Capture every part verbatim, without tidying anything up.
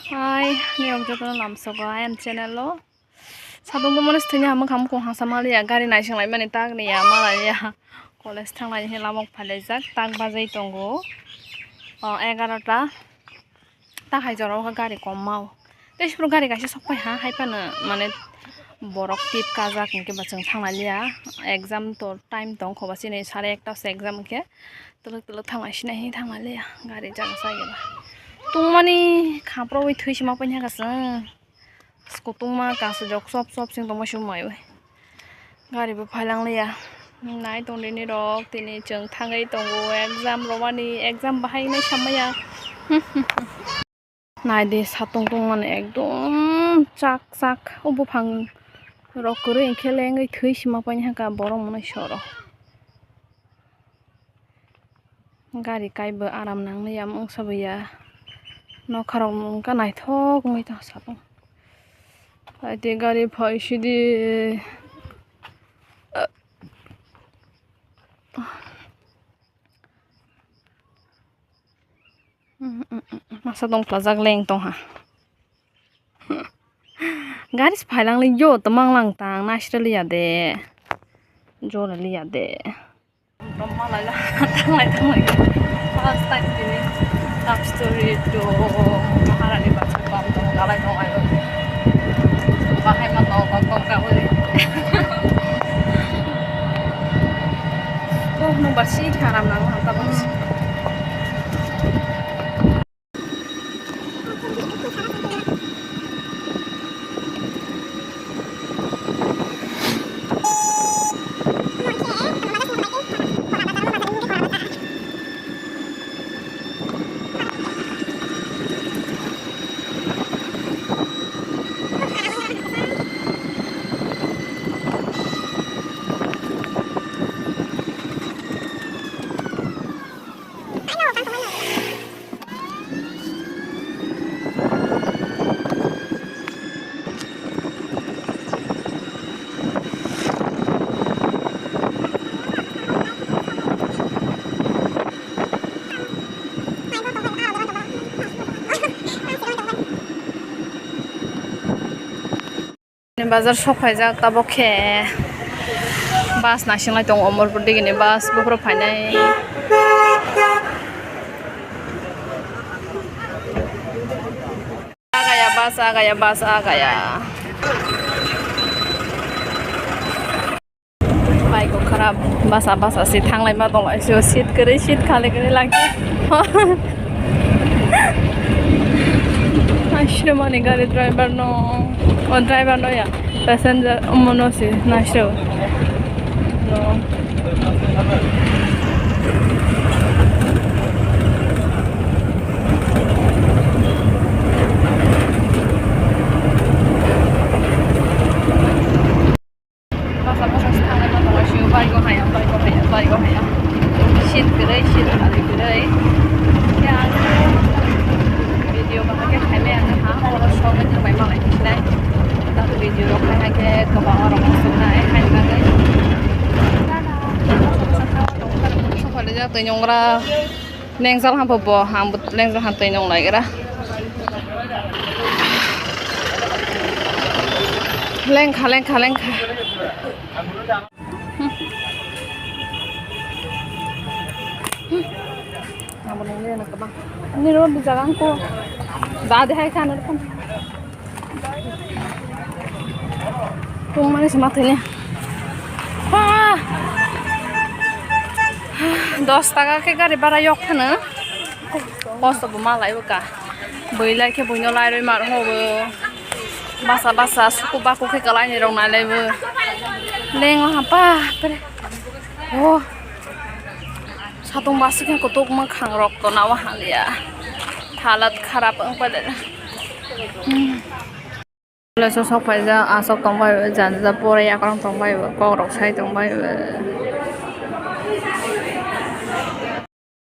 Hai, niyok jotono lamsogo I am channel o. Sabung bo mani thwini hamung hamung kong hasa maliya, gari naising lai mani tak niya malaya. College thanglai he lamok phailaijak, tak bajai tongo, o, egarota. Ta hai jora o gari kom mao. Tei sipro gari kaisa sok pai ha, hai phano mane borok tip kajak hinkhe ba chwng thangna liya. Exam to time tong kho ba chini sare ekta se exam hinkhe twlwk twlwk thangna sinai hi thangna liya gari jaga sa geba. Tungmani khaprobwi thwi sima paini ha ka chwng. Skutungma kasu jok sop sop sing tongma sumai oi. Gari bo phailang liya. Nai tong dini rok tini chwng thangwi tongo exam romani exam bahai nai samaya. Nai di satung tong mani ekdom chak chak o buphang rok kwrwi hinkhe lengwi thwi sima paini ha ka borok mwnwi soro. Gari kaibo aram nangli ya mungsa bo ya. Nokharok wngkha naithok wngwi tong satung. Aite gari phai sidi. Masa tong plajak leng tongha. Gari se phailang li yo, tamang lang tang, nasra liya de. Jora liya de. Roma lala, tanglai tanglai. First time tini love story to Maharani Bachar Bam to galai tong ayo. Bahai ma to kok kok ka uri. Oh, no barsi haram nang, hanta barsi. Bazar sok phaijak, tabuk khe bus naising lai tongo, Omorpur digini bus buphuru phainai. Agaya bus, agaya bus, agaya. Bike o kharap basa basa se thanglai ma tong lai se, seat kwrwi, seat khali kwrwi lagi. Naisre mani gari driver no, o driver no ya, passenger omo no se naisre o. No. Basa basa se thanglai ma tongo, sio bike o haya, bike o haya, bike o haya. Seat kwrwi, seat kwrwi, kwrwi. Khe ang video bahai khe khaimai ang ha, oro sogwi thangbai malai khe sinai. Tato video rok khai hai khe kwbang rok muchungnai, hai bagwi. Sokhalijak twi nungra. Lengjak ham bo, bo, ham bo lengjak ham twi nung lai gra. Lengkha, lengkha, lengkha. Abo nung lena kabang. Ani ro di jaga ko. Da de hai kan. Tungmani se mathai ni. Ah! Dos taka khe gari bara yok phano. Kosto bo ma lai bo ka. Bui lai khe buino lai rwi mar ho bo. Basa basa suku baku khe kalai ni rok nai lai bo. Leng ha pa pre. Oh. Satung basi khe kutuk mwkhang rok to nawa haliya. Halat kharap wng pai lai. Hmm. College o sok phaijak, aswk tongbai o, jani ja pore yakrang tongbai o, kok rok sai tongbai o.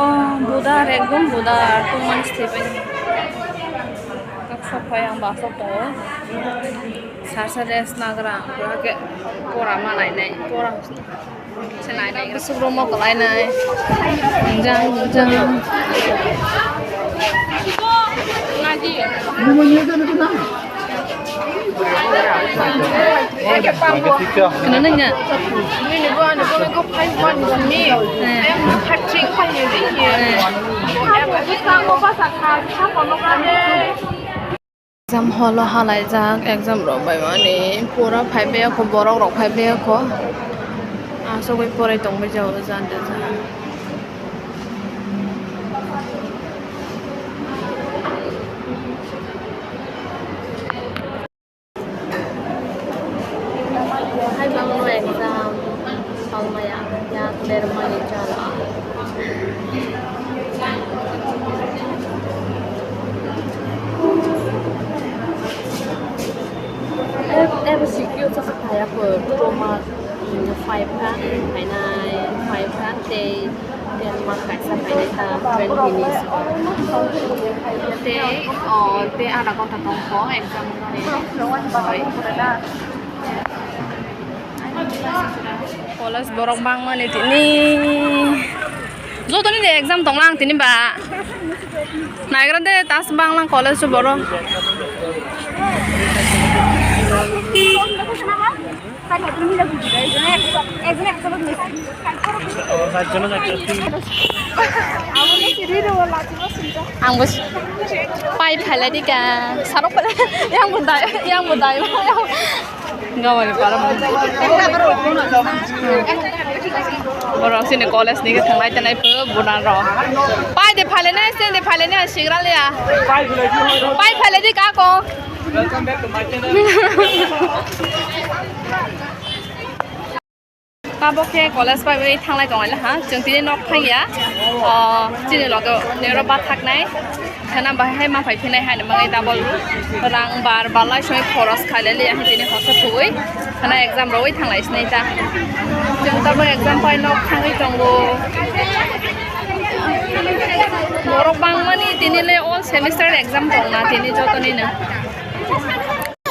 Oh, budar, ekdom budar, two months thwibai. Kok sok phai ang bus o tongo. Sar sar rest nagra, ang khe pora ma nainai, pora. Bwswk rwma kwlainai. Jang, jang. Kenapa nanya? Eh. Eh. Exam hall o halaijak, exam rok bai mani pura phaibai ako, borok rok phaibai ako, asogwi porai tongbai jago jani jani. Hai bangno exam salmaya, yak bermani chala. Ebo sikyo sa sa kaya ko, roma, five ka, kainai, five ka, tei. Denmark kaisa phainai ta twenty ni siko. Tei, o, tei adha ghonta tongkho exam ni. College borok bangmani tini. Jotoni de exam tonglang tini ba. Naigra de tas banglang college borok. Ang bo pai phalai di ka, sarok phalai, yang bo dai, yang bo dai, gawani para mo. Borok sini college ni ke thanglai tanai phu bunan rok. Pai de phalai nai, sen de phalai nai, sigra le ya. Pai phalai di ka ko. Welcome back to my channel. Tabok khe college bai bai thanglai tong ha, chwng tini nok thangya, o, chini loge nero bathaknai, khana bahai hai maphai phinai hai mangai double rang bar balai soi khoros khailai liya hai tini hosa thugui, khana exam rogwi thanglai sinai ta, chwng tabok exam bai nok thangwi tongo. Borok bangmani tini le all semester exam tongna tini joto nino.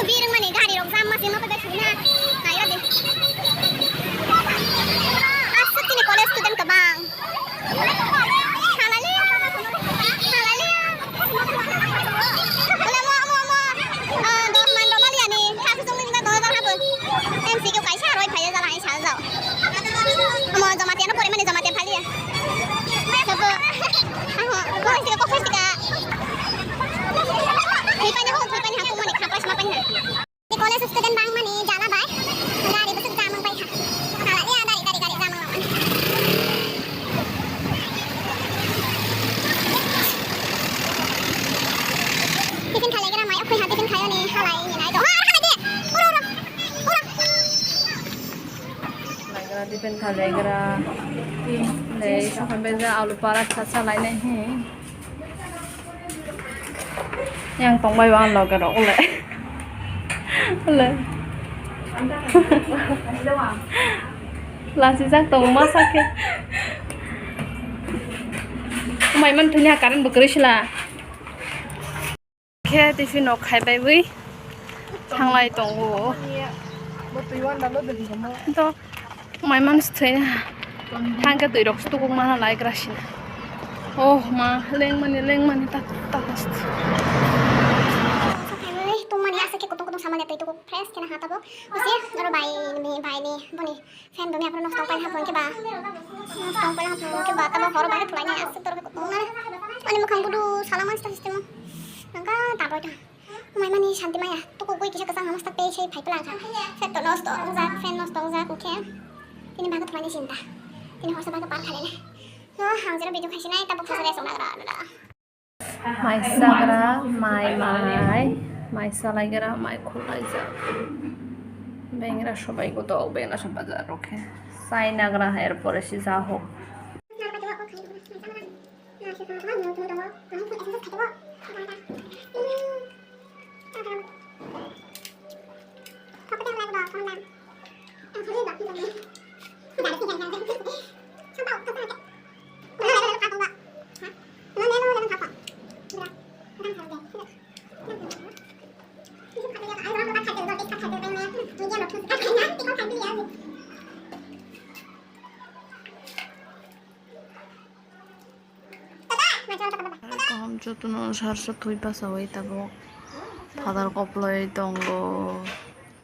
Birung mani gari rok jam masi ma pai thuna. Naira de. Asuk tini college student kabang. Halali. Halali. Ola mo, mo, mo. Ah, dos man do mali ani. Kasu jong ni dos hajar habu. M C Q kaisa roi phai jala ai sal jao. Mo Jamatia no pore mani Jamatia phali ya. Sabo. Aho, ko sika, ko sika. Thai pani ho, thai pani ha, kumani khapa sima pani ha. Ni college student bang mani jala bai. Gari bwswk jamang bai ha. Hala ya, gari, gari, gari jamang mani. Tiffin khalai gra mai, okhoi ha tiffin khayo ni halai ni nai do. Ha, halai de. Uro, uro. Uro. Khalaigra, tiffin khalaigra. Nei, sokham beja alu paratha salainai hi. Yang tongbai bang loge rok le. Le. Lasi jak tong ma sakhe. Mai man thuni ha current bo kwrwi sila. Khe tiffin no khaibai wi thanglai tongo. To mai manu se thwi thangkhe twi rok se tukuk mana lai grasina. Oh ma lengmani lengmani tak tak. Tongmani asa khe kutung kutung samani twi tukuk fresh khe na ha tabok. Bisi oro bai ni bai ni boni. Fan dumi aphuru nosto pai haphung khe ba. Nosto pai haphung khe ba, tamo horo bai thulai nai aswk tor khe kutung nare. Ani mukhang budu sala mansta system. Nangka taboi ta. Mai mani shanti maya. Tuku gui kisa kwchang hamas tak tei sei phai plang kha. Fan to nosto wngjak, fan nosto wngjak khe. Tini bago thulai ni chinta. Tini horsa bago par khalai nai. No hang jero video khaisi nai tabuk thasa rest wngna gra gra. Mai chagra, mai, mai, mai chalaigra, mai khulaijak. Bengra sobai gotok, bengra sobai bazar rok khe. Chai nagra, er pore se ja hok. Kaham Jotono sar sar thwi bachaui tabuk phatar koploi tongo,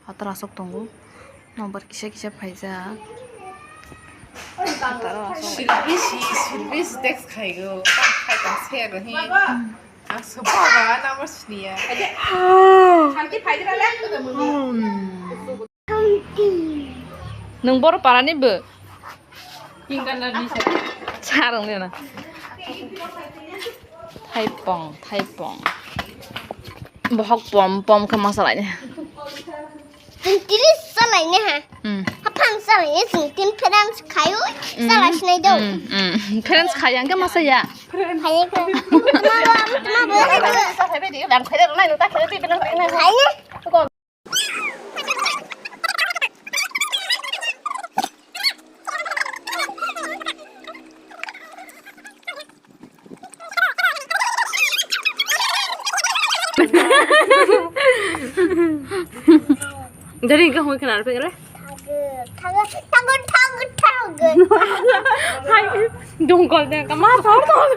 phatar aswk tongo, nokbar kisa kisa phaijak. Phataro aswk. Silbisi, silbisi text khaigo, tamo khai tong se ro hi. Ang se baba number siniya. Nwng boro parani bo? Pink color ni se. Sarong de na. Thaipong, thaipong. Bohok pom pom khe ma salai ne. Chwng tini salai ne ha. Hmm. Haphang salai ne chwng tin pherang khayo. Hmm. Salai sinai do. Hmm, hmm. Pherang khaya hwnkhe ma saya. Khaya khe. Ma ba, ma ba. Khaya. Dari ka hoi kana pe kare? Thago, thago, thago, thago. Hai, dongkol de kama thor thor.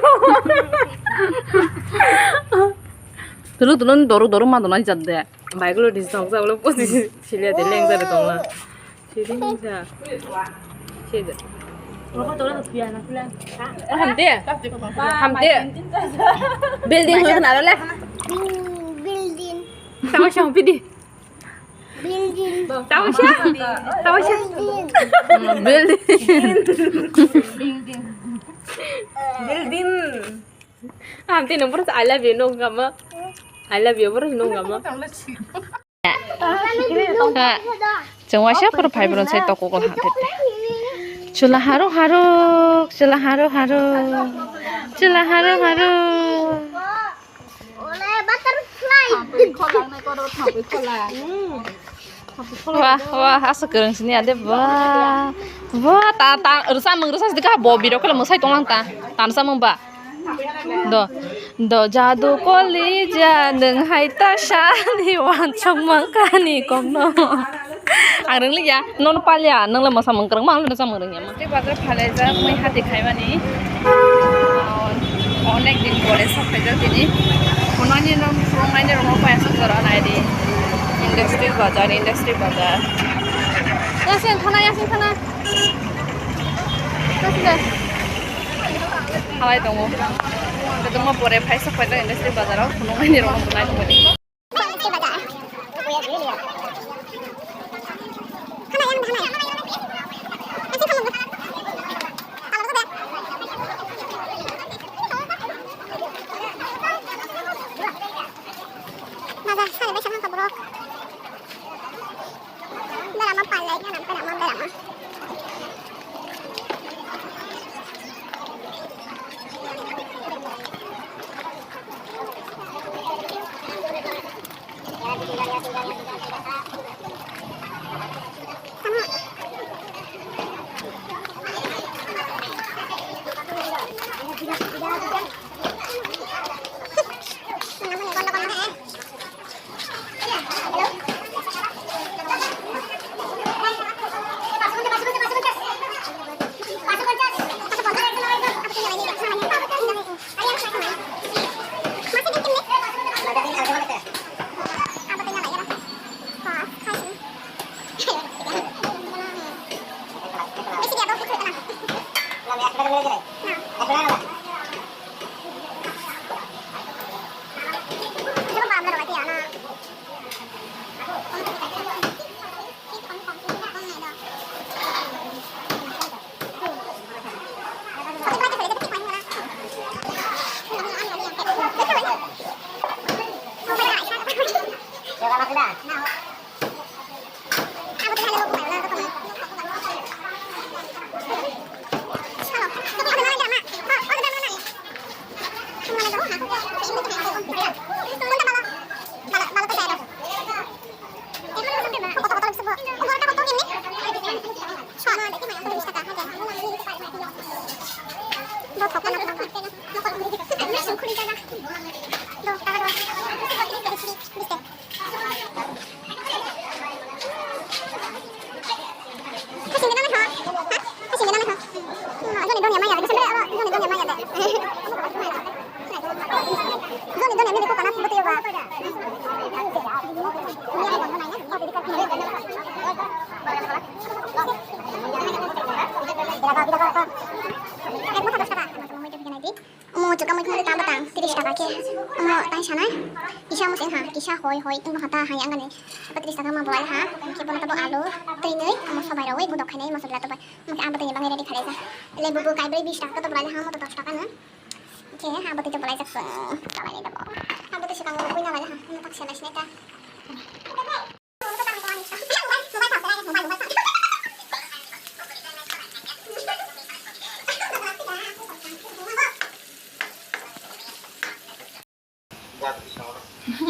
Tulu tulu doru doru ma donai jat de. Bai gulo dis thong sa ulo posi silia de leng sa de tong la. Siri sa. Sida. Hamde. Hamde. Building hoi khna le. Building. Tawa shong pidi. Building. Tawa sha. Tawa sha. Building. Building. Building. Hamte nung boro I love you nung kama. I love you boro nung kama. Ha, chwng waisa phuru phai bwrwi sai toko kol ha tete. Chwla haruk haruk, chwla haruk haruk, chwla haruk haruk. Wah, wah, asa kwrwng sini ade, wah. Wah, ta, ta, rwsa mung rwsa sidi ka bo biro kala mwsai tonglang ta. Tansa mung ba. Do, do jadu koli ja nwng hai ta sani wansok mangkani kokno. Ang rwngli ya, nono palya, nwng le mosa mung kwrwngma, ang le mosa mung rwngya ma. Tei bazar phalai jak, mui hati khaimani. Onek din pore sok phaijak tini. Phunani no, phunani rokno paya sok jora nai di. Industry bazar, industry bazar. Yasin thana, yasin thana. Halai tongo. Kwbangma pore phai sok paijak industry bazar o, phunuknani rokno bo nai tongmani. Bazar sari bai sangkha borok. Berama palai, berama, berama. Kisa musi ha, kisa hoi hoi, tungbo hata hai angani. Patris taka ma bolai ha, khe bono tabo alu, twi nwi, moso bai roi, budok khainai, moso bela tabo. Mungke abo twi ni bangwi ready khalai ja. Lebu bo kai broi bis taka to bolai ha, moto dos taka no. Khe ha, abo twi to bolai jak sung, chalai ni tabo. Abo twi swkang bo bui na lai ha, moto tak selai sinai ta.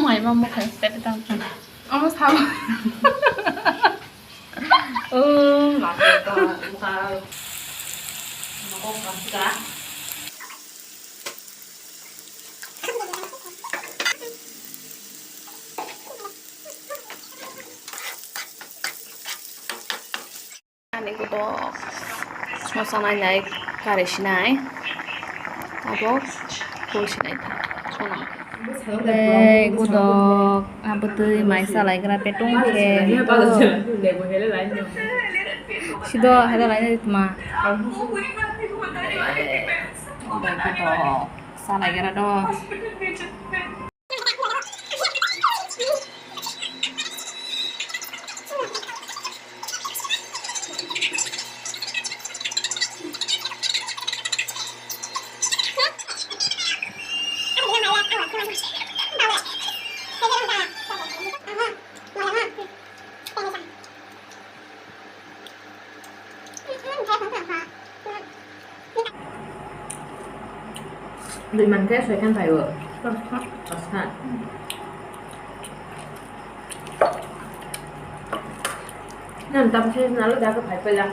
Mai ma mo khai step tang tang. Amo sao. Oh, ma ta ta. Ani kuto mosa nai nai kare sinai. Abo kul sinai ta. Sona. Ei, kuto, abo twi mai salai gra petung khe. Sido hele lai tma. Kuto salai gra do. Dui man khe soi khan phai o. Pas khan. Nang tam se nalo da ko phai pela.